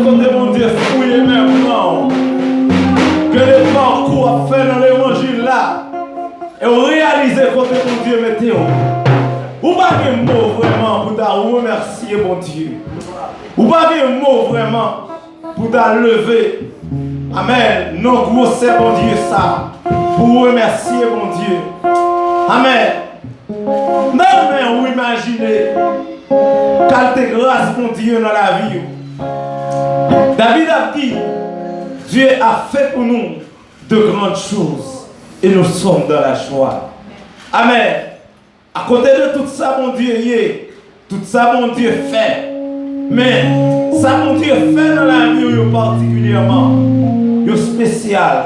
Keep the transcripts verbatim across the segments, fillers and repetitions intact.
Kote Bondye fouye men pran w. Gen de pakou w ap fè nan levanjil la. E w reyalize kote Bondye mete w. Ou pa gen mo vrèman pou ta remèsye Bondye. Ou pa gen mo vrèman pou ta leve, amèn, nan gwosè Bondye sa, pou remèsye Bondye. Amèn. M ta renmen ou imajine kalte gras Bondye nan lavi w. David ap di, Dieu a fait pour nous de grandes choses et nous sommes dans la joie. Amèn. Akote de tout sa Bondye ye, tout sa Bondye fè, men sa Bondye fè nan lavi w yo patikilyèman, yo espesyal.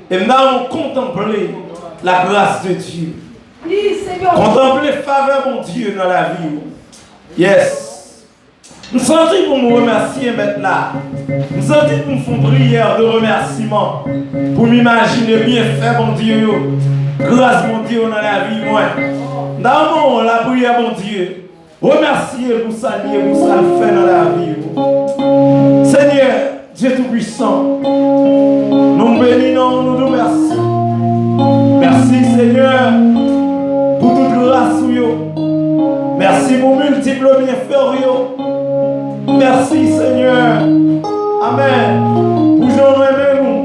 E m ta renmen w kontanple la grâce de Dieu. Kontanple favè Bondye nan lavi w. Yes. M santi pou m remèsye Mèt la. M santi pou m fè yon priyè de remèsiman. Pou m imajine byenfè Bondye yo, gras Bondye yo nan lavi mwen. M ta renmen w lapriyè Bondye. Remèsye l pou sa l ye, pou sa l fè nan lavi w. Senyè, Dye Toupisan, nou beni non w, nou di w mèsi. Mèsi, Senyè, pou tout gras ou yo. Mèsi pou miltip byenfè w yo. Mèsi, Senyè. Amèn. Pou jan w renmen nou.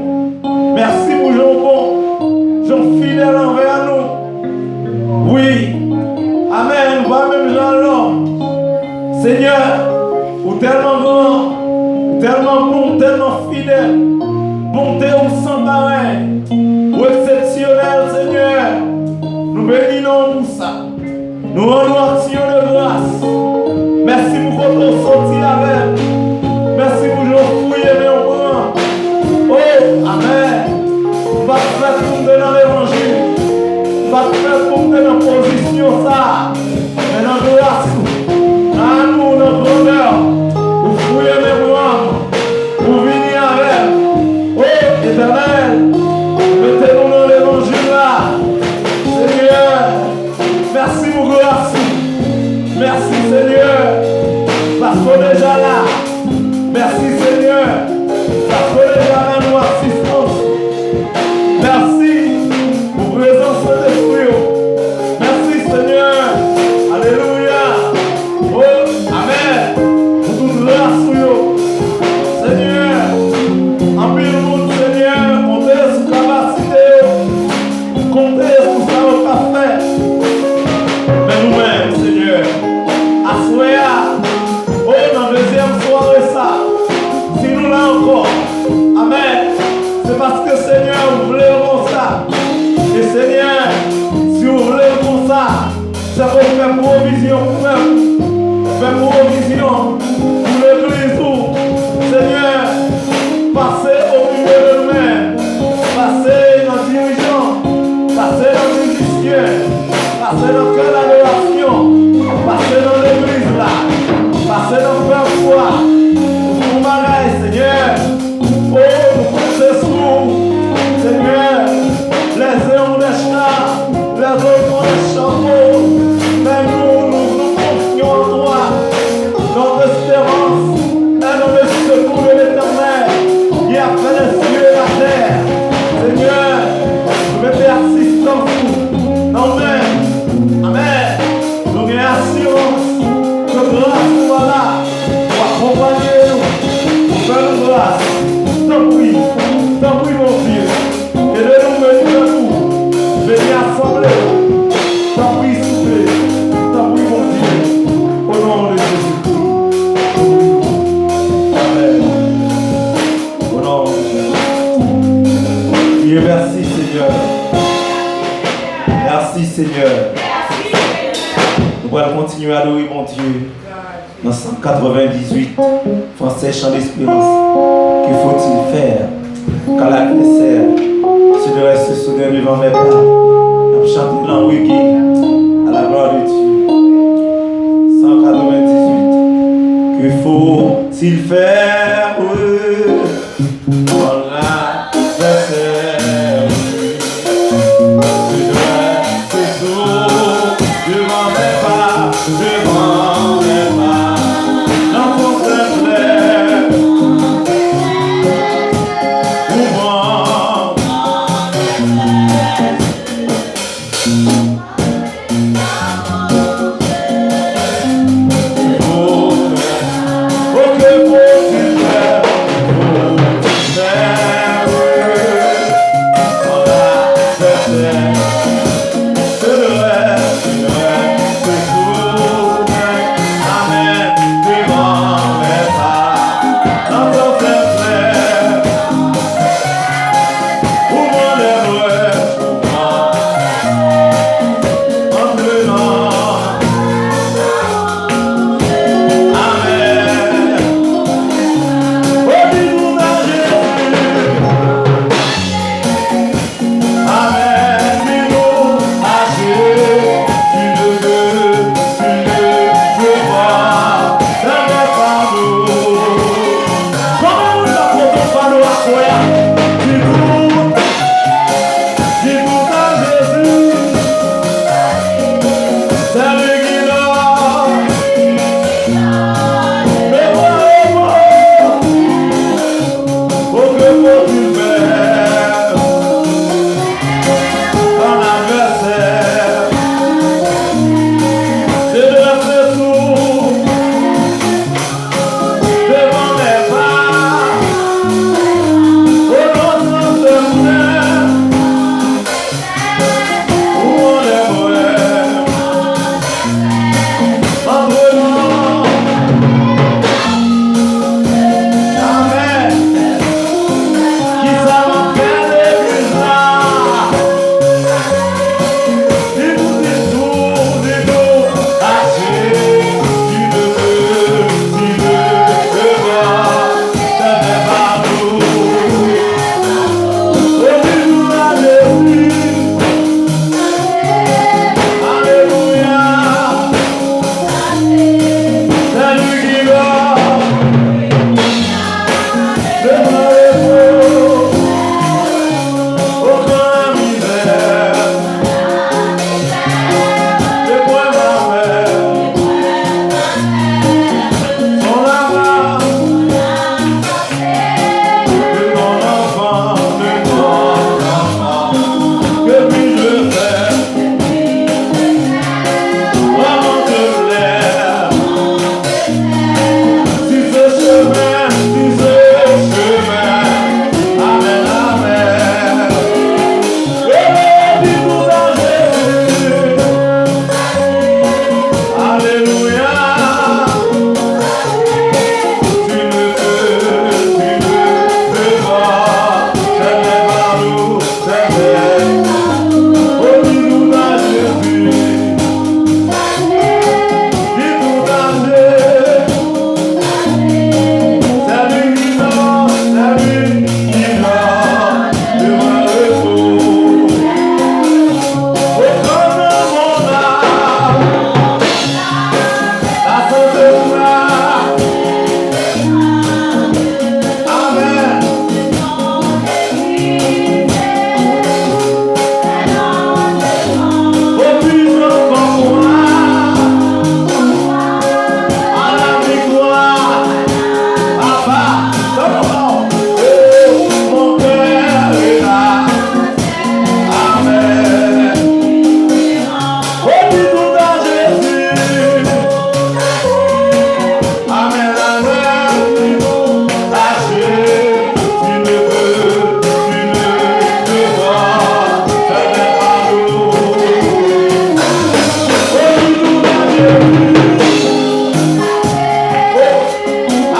Mèsi pou jan w bon, jan w fidèl anvè nou. Wi. Amèn. Nou pa menm jan lòm. Senyè, ou tèlman gran, ou tèlman bon, ou tèlman fidèl. Bonte ou san parèy. Ou eksepsyonèl, Senyè. Nou beni non w pou sa. Nou rann ou aksyon de gras. Mèsi pou kote w soti avè m. Mèsi pou jan w fouye men w pran. O, amèn. M pa t fèt pou m te nan levanjil. M pa t fèt pou m te nan pozisyon sa a. Men nan gras ou, nan amou, nan grandè w, ou fouye men pran m. Ou vini avè m. O, Etènèl, mete nou nan levanjil la. Senyè, mèsi pou gras ou. Mèsi, Senyè, paske w deja la. Mèsi, Senyè, paske w deja ban nou asistans. Mèsi pou prezans Sentespri w. Mèsi, Senyè. Alelouya. O, amèn. Pou tout gras ou yo. Senyè, anpil moun, Senyè, konte sou kapasite yo. Konte sou sa yo ka fè. Men nou menm, Senyè, aswè a, o, nan dezyèm sware sa, si nou la ankò, amèn, se paske, Senyè, ou vle l konsa. E, Senyè, si ou vle l konsa, se pou fè pwovizyon pou pèp ou, fè pwovizyon pou legliz ou. Senyè, pase o milye de nou menm, pase nan dirijan, pase nan mizisyen, pase nan kè ladorasyon, pase nan legliz la, pase nan pèp ou a, pou fè yon bagay, Senyè. O, nou konte sou ou, Senyè. Les uns ont des chars, les autres ont des chapeaux. Men nou, nou, nou konfyan an twa. Notre espérance est dans le secours de l'Éternel, qui a fait les cieux et la terre. Senyè, nou mete asistans ou nan men. Amèn. Nou gen asirans ke gras ou a la. Ou akonpanye nou. Ou fè nou gras. Tanpri, tanpri, Bondye. Ede nou beni pèp ou. Beni asanble ou. Tanpri, souple. Tanpri, Bondye. O non de Jezikri. Amèn. O non de Jezikri. Dieu, mèsi, Senyè. Mèsi, Senyè. Nou pral kontinye adore Bondye. Nan Sam katrevendizwit, fransè, Chant d'Espérance. Que faut-il faire quand l'adversaire se dresse soudain devant mes pas? N ap chante l an reggae. À la gloire de Dieu. San katrevendizwit. Que faut-il faire quand l'adversaire se dresse sourd devant mes pas, devant mes pas. Dans ton secret,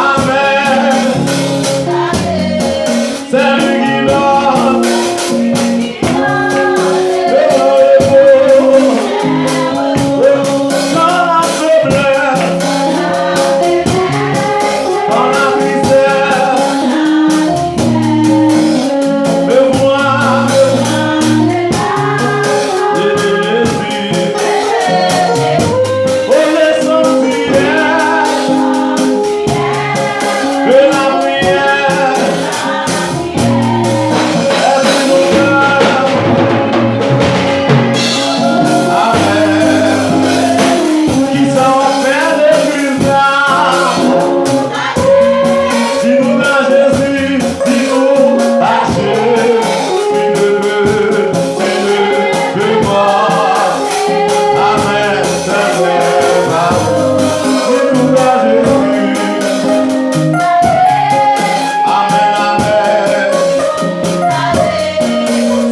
Amèn. Sèl li ki dòmi. Nan lafeblès, nan lamizè, levwa, ede Jezi. O le sanktyè de la priyè. Kisa w ap fè legliz la? Di nou nan Jezi, di nou a Jezi, di nou, di nou, di nou. Amèn, Senyè, di nou nan Jezi. Amèn, amèn.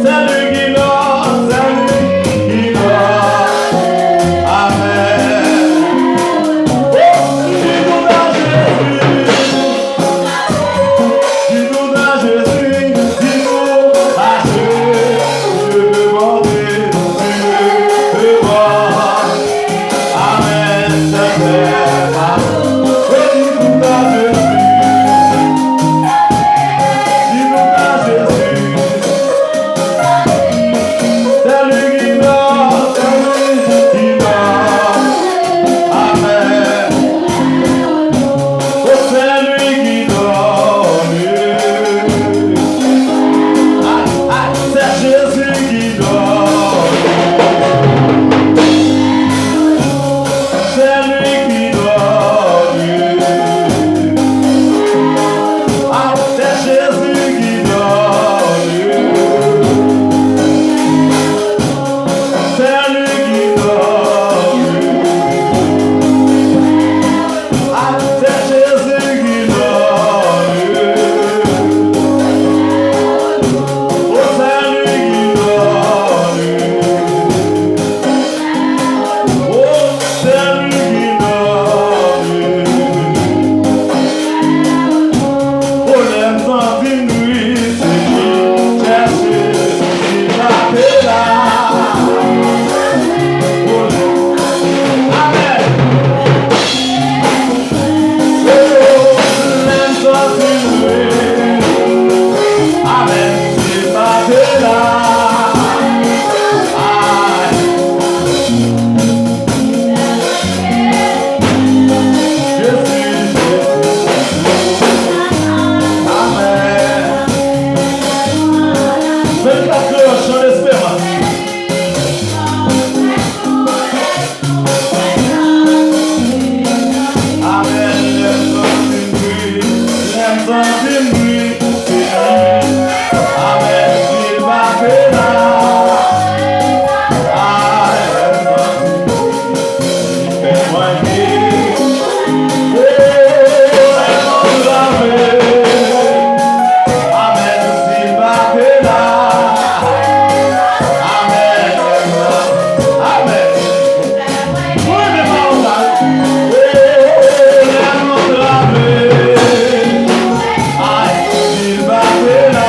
Sèl li ki dòmi, sèl li ki dòmi. Amèn. Oh, di nou nan Jezi. Di nou nan Jezi, di nou a Jezi, Bondye, Bondye, Bondye. Amèn, Senyè. Beni tout a Jezi. Di nou nan Jezi. Sèl li ki dòmi, sèl li ki dòmi. Amèn. O, sèl li ki dòmi. A, a, se Jezi ki dòmi. Sèl li ki dòmi. A, se Jezi ki dòmi. Sèl li ki dòmi. A, se Jezi ki dòmi. O, sèl li ki dòmi. O, sèl li ki dòmi. O, lè m santi m tris, se ki chèche, si pa te la. O, lè, amèn. O, lè m santi m tris, amèn, si pa te la. Ay. Jezi, Jezi, Jezi. Amèn. Vennkat kreyòl, chan lesperans. Amèn. Lè m santi m tris, lè m santi m tris, se li. Amèn. Si l pa te la. Ay, lè m santi m tris. Amèn, si pa te la. Amèn, amèn. Mwen renmen pawòl sa. Ay, si pa te la.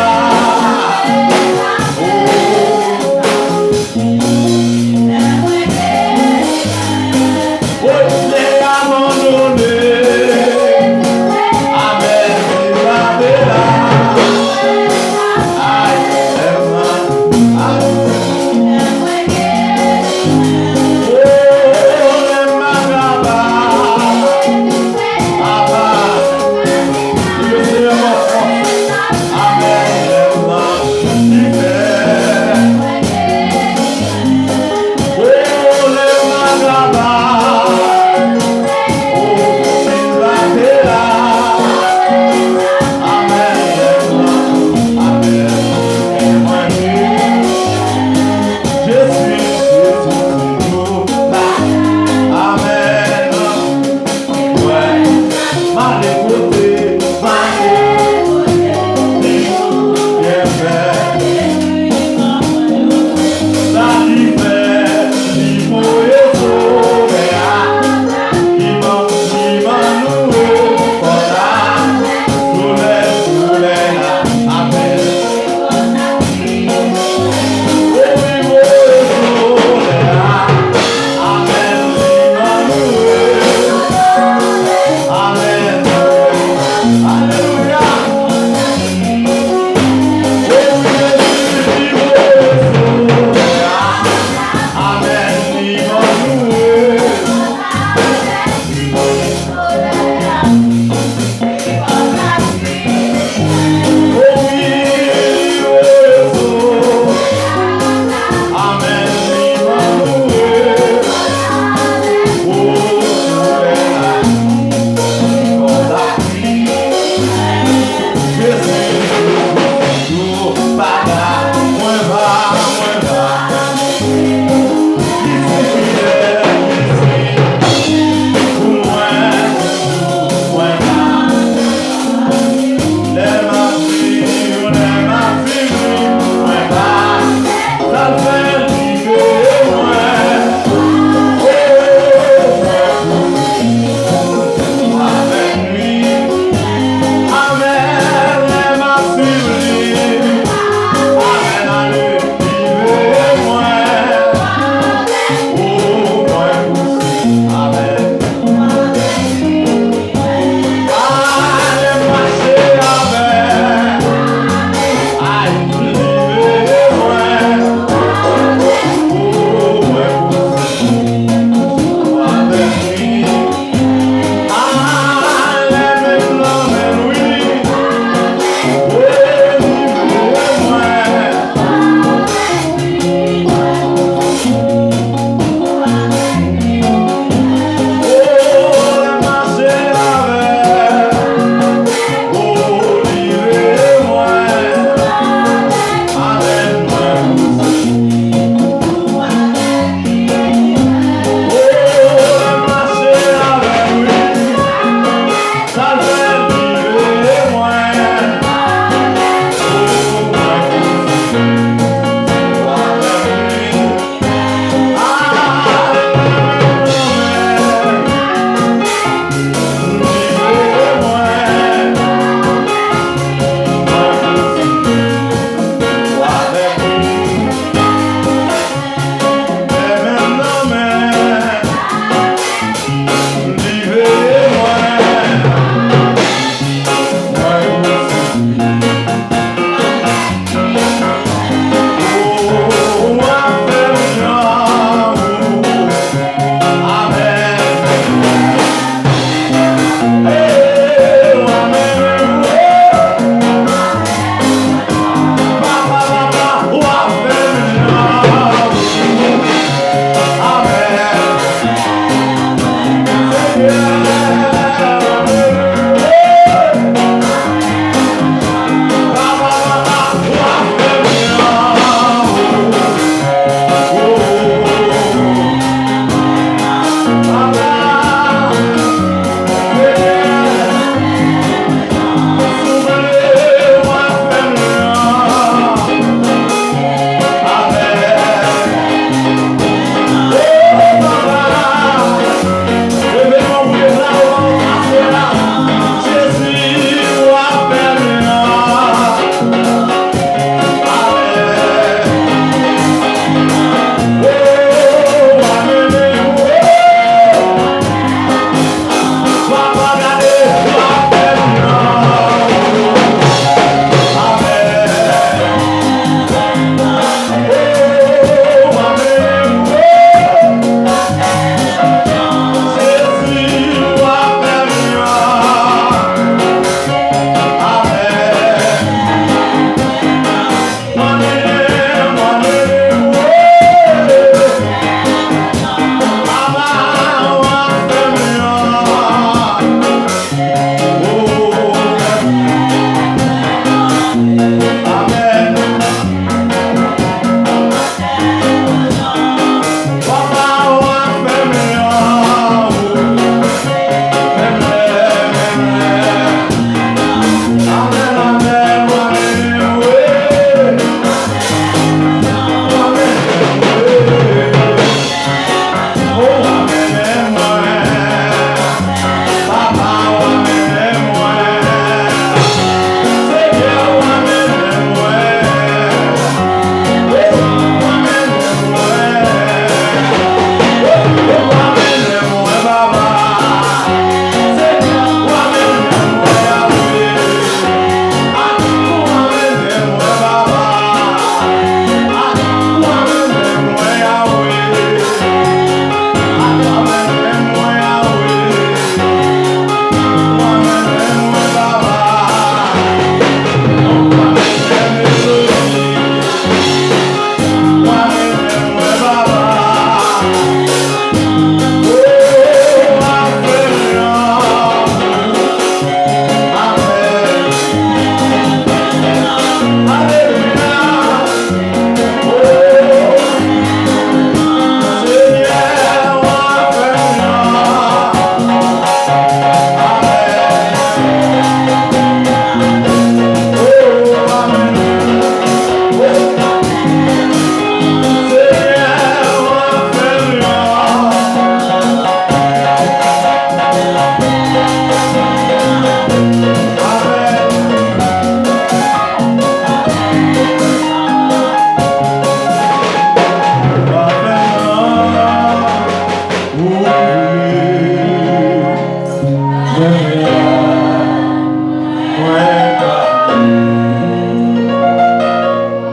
Mwen pa vle.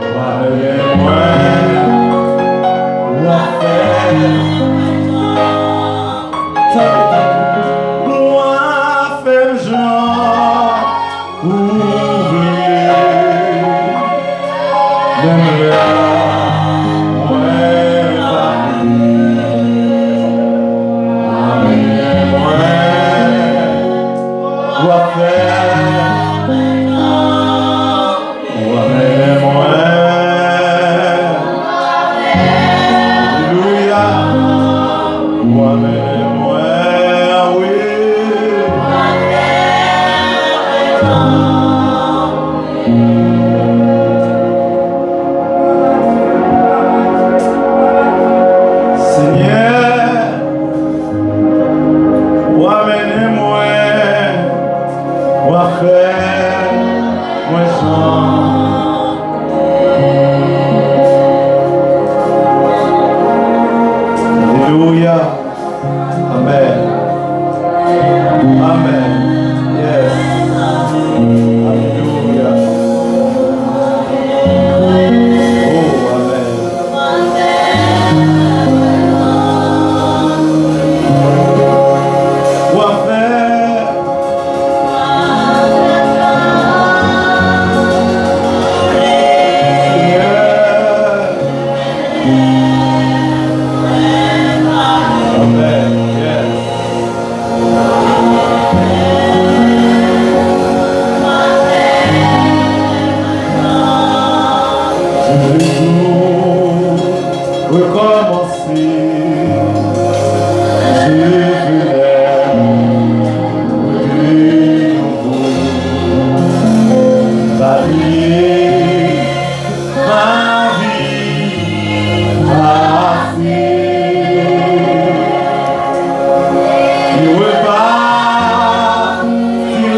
W ap mennen mwen, w ap fè. Tande, tande. W ap fè m jan ou vle. Menm lè mwen pa vle. W ap mennen mwen, w ap fè. W ap mennen mwen. Alelouya. W ap mennen mwen, wi. Senyè, w ap mennen mwen, w ap fè mwen jan. Alelouya. Amèn. Amèn. Yes. Alelouya. Oh, amèn. W ap fè. Senyè. Amèn. Yes. Je veux tout recommencer. Je veux de nouveau. Pas oublier ma vie passée. Je repartirai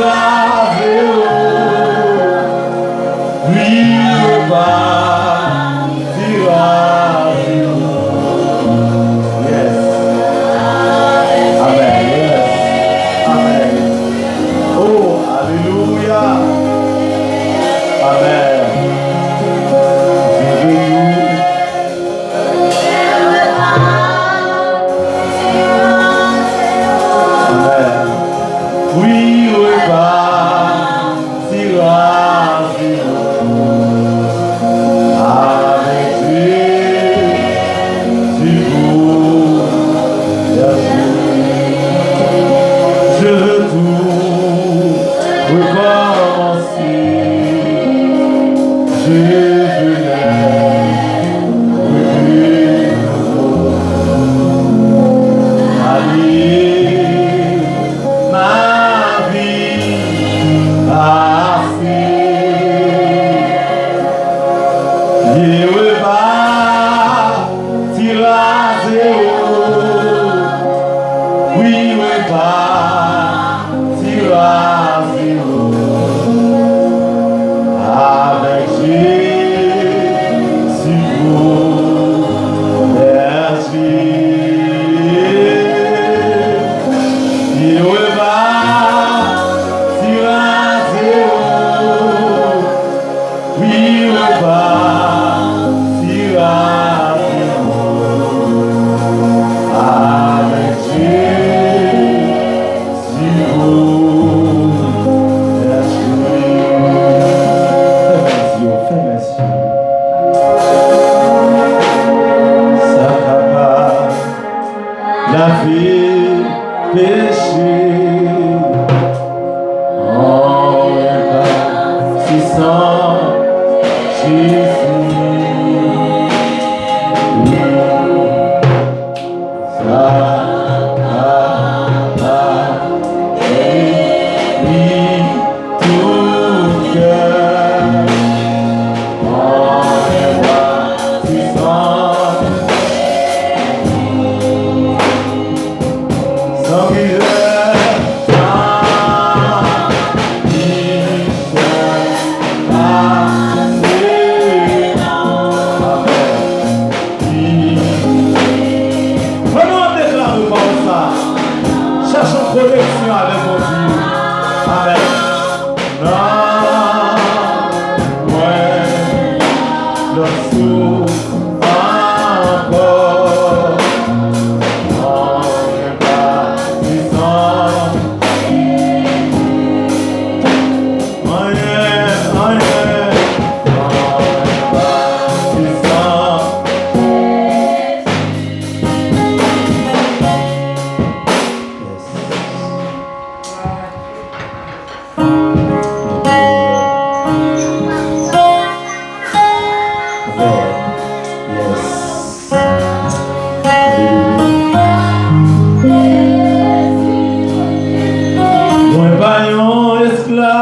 à zéro. Oui, repartirai à zéro. Yes. Amen. Yes. Amen. Oh, alelouya. Amen. Je veux tout. Amen. Oui, repartira à zéro. Avec Jésus pour la suite. Je veux tout recommencer. Je veux naître de nouveau. Allier ma vie passée. Je repartirai à zéro. Oui, repartirai à zéro. Avec Jésus pour la suite. Je repartirai à zéro. Oui, repartirai à zéro. Avec Jésus pour la suite. Fèmen zye w, fèmen zye w. Sa k ap lavé péché. An repatissan Jezi. Sa ka lavé tout kè. An repatissan. San mizè, san mizè, amèn. Ann nou deklare pawòl sa a. Chèche yon koneksyon avèk Bondye.